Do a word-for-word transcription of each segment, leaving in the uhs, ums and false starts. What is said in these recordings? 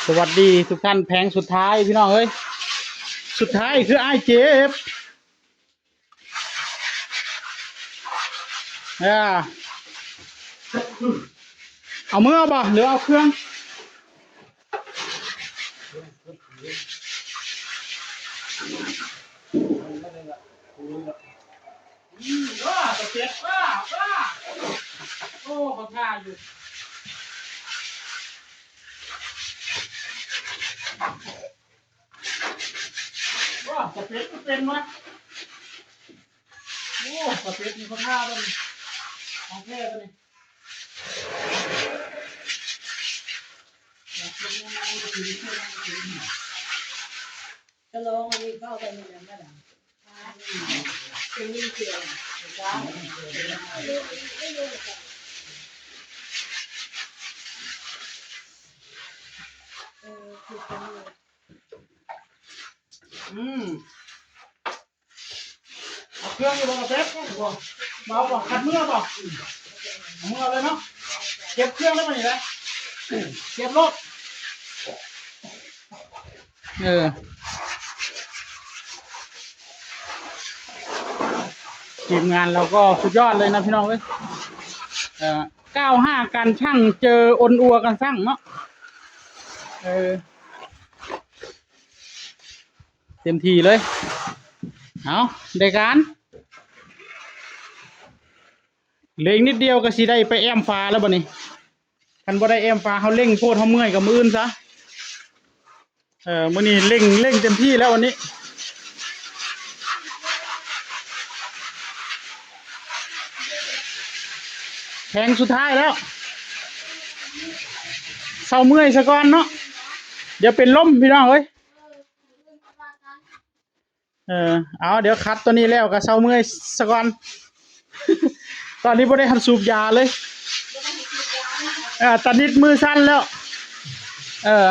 สวัสดีทุกท่าน แผงสุดท้ายพี่น้องเอ้ย สุดท้ายคืออ้ายเจ็บ อ่า เอามือบ่หรือเอาเครื่อง อืม ว้า ตะเกียบ ว้า ว้า โอ้ เขาท่าอยู่ ว้า ตะเกียบก็เป็นวะ โอ้ ตะเกียบนี่เขาท่าเลย ของแท้เลย จะลองอันนี้เข้าไปในนั้นก็ได้ เป็นยิ่งเสียงจ้า เออ คือเป็นเลย อืม เอาเครื่องอยู่บ่ เอาแป๊บบ่ มาเอาบ่ ขัดมือบ่ เอามือเลยเนาะ เก็บเครื่องแล้วมันอยู่แล้ว เก็บรถ เออ ทีมงานเราก็สุดยอดเลยนะพี่น้องเอ้ย เอ่อ ก้าวห้ากันช่าง เจออนอัวกันช่างเนาะ เออ เต็มที่เลย เอา ได้การ เหลืออีกนิดเดียวก็สิได้ไปแอมฟ้าแล้วบัดนี้ คันบ่ได้แอมฟ้า เฮาเร่งโพด เฮาเมื่อยกับมื้ออื่นซะ เออ มื้อนี้เร่ง เร่งเต็มที่แล้ววันนี้ แผงสุดท้ายแล้ว เซาเมื่อยซะก่อนเนาะ เดี๋ยวเป็นลมพี่น้องเอ้ย เออ เอา เดี๋ยวขัดตัวนี้แล้วก็เซาเมื่อยซะก่อน ตอนนี้บ่ได้ทันสูบยาเลย เออ ตานิดมือสั่นแล้ว เออ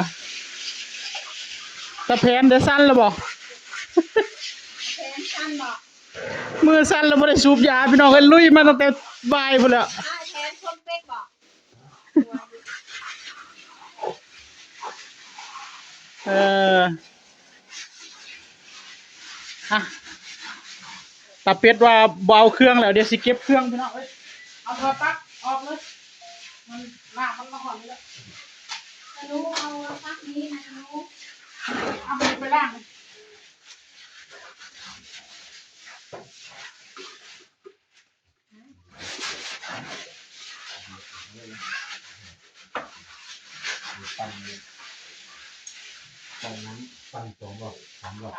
ตาแผนเดี๋ยวสั่นแล้วบ่ แผนสั่นบ่ มือสั่นแล้วบ่ได้สูบยา พี่น้องเอ้ย ลุยมาตั้งแต่บ่ายพุ้นแล้ว อ่า แผนคนเป๊กบ่ เออ อ่ะ ตาเป็ดว่าบ่เอาเครื่องแล้ว เดี๋ยวสิเก็บเครื่องพี่น้องเอ้ย เอาโทรศัพท์ออกเลย มัน น้ำมันมาหอนนี่แล้ว อนุเอาตักนี้นะอนุ เอามือไปล้าง ปั้น ปั้นน้ำ ปั้นสองรอบ สามรอบ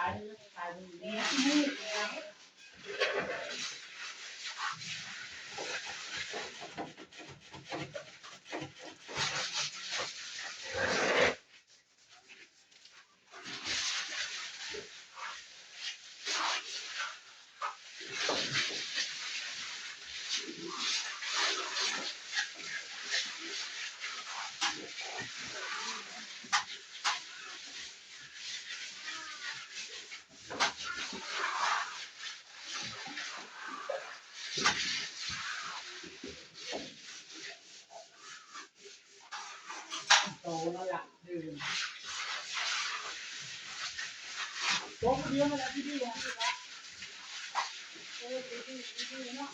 โตแล้วล่ะ ดื่ม โตคนเดียวนั่นแหละที่ดีอ่ะ เออ ดีๆ ดีๆ เนาะ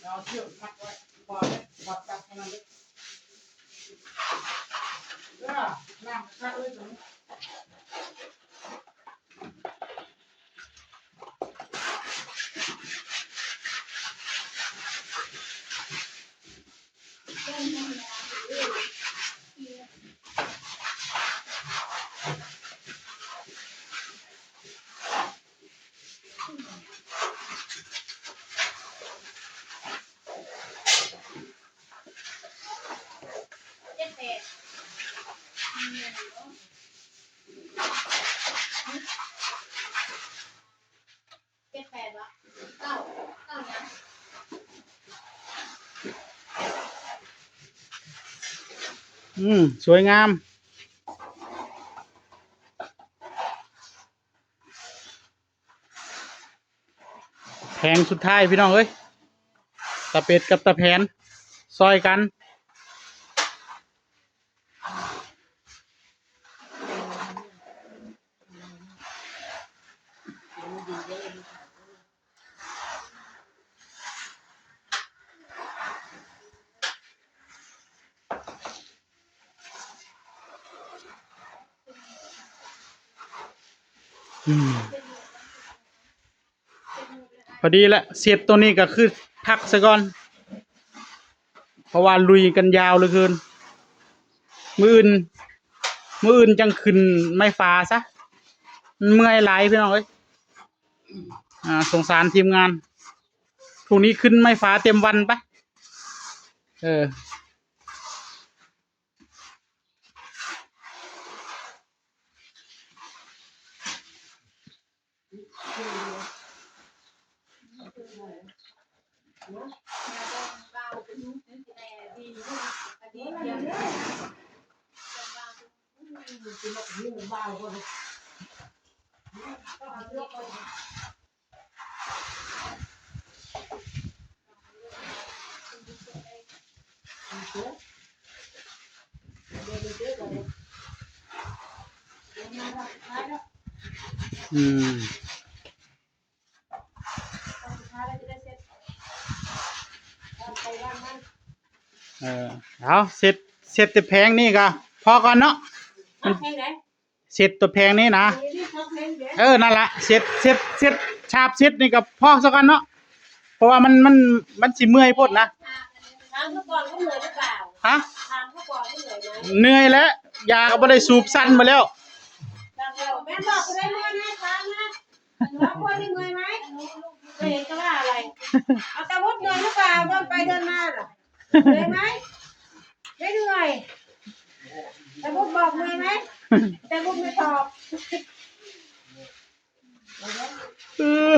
เอาเชือกมัดไว้ ปล่อยไว้ มัดจับแค่นั้นเลย เออ น้ำกระชากเลยตรงนี้ เจ็ดแปด อืม เจ็ดแปดวะ เก้า เก้ายัง อืม สวยงาม แผงสุดท้ายพี่น้องเอ้ย ตาเป็ดกับตาแผน ซอยกัน อืม พอดีละ เสร็จตัวนี้ก็คือพักซะก่อน เพราะว่าลุยกันยาวเหลือเกิน มื้ออื่น มื้ออื่นจั่งขึ้นไม้ฟ้าซะ มันเมื่อยหลายพี่น้องเอ้ย อ่า สงสารทีมงาน พรุ่งนี้ขึ้นไม้ฟ้าเต็มวันไป เออ อืม เออ เอา เสร็จ เสร็จแต่แผงนี่ก็พอก่อนเนาะ เอาแผงไหน เสร็จตัวแผงนี่นะ นี่นี่เอาแผงเดียว เออ นั่นละ เสร็จ เสร็จ เสร็จ ฉาบเสร็จนี่ก็พอซะก่อนเนาะ เพราะว่ามัน มัน มันสิเมื่อยโพดนะ ถามเขาก่อนว่าเหนื่อยหรือเปล่า ฮะ ถามเขาก่อนว่าเหนื่อยไหม เหนื่อยแล้ว ยาก็บ่ได้สูบ สั่นหมดแล้ว แม่บอกกูได้เมื่อยไหมคะนะ หนูว่าคนที่เมื่อยไหม ไม่เห็นจะว่าอะไร เอาตาวุฒิเหนื่อยหรือเปล่า เดินไปเดินมาน่ะ เหนื่อยไหม ไม่เหนื่อย ตาวุฒิบอกเหนื่อยไหม ตาวุฒิไม่ตอบ เออ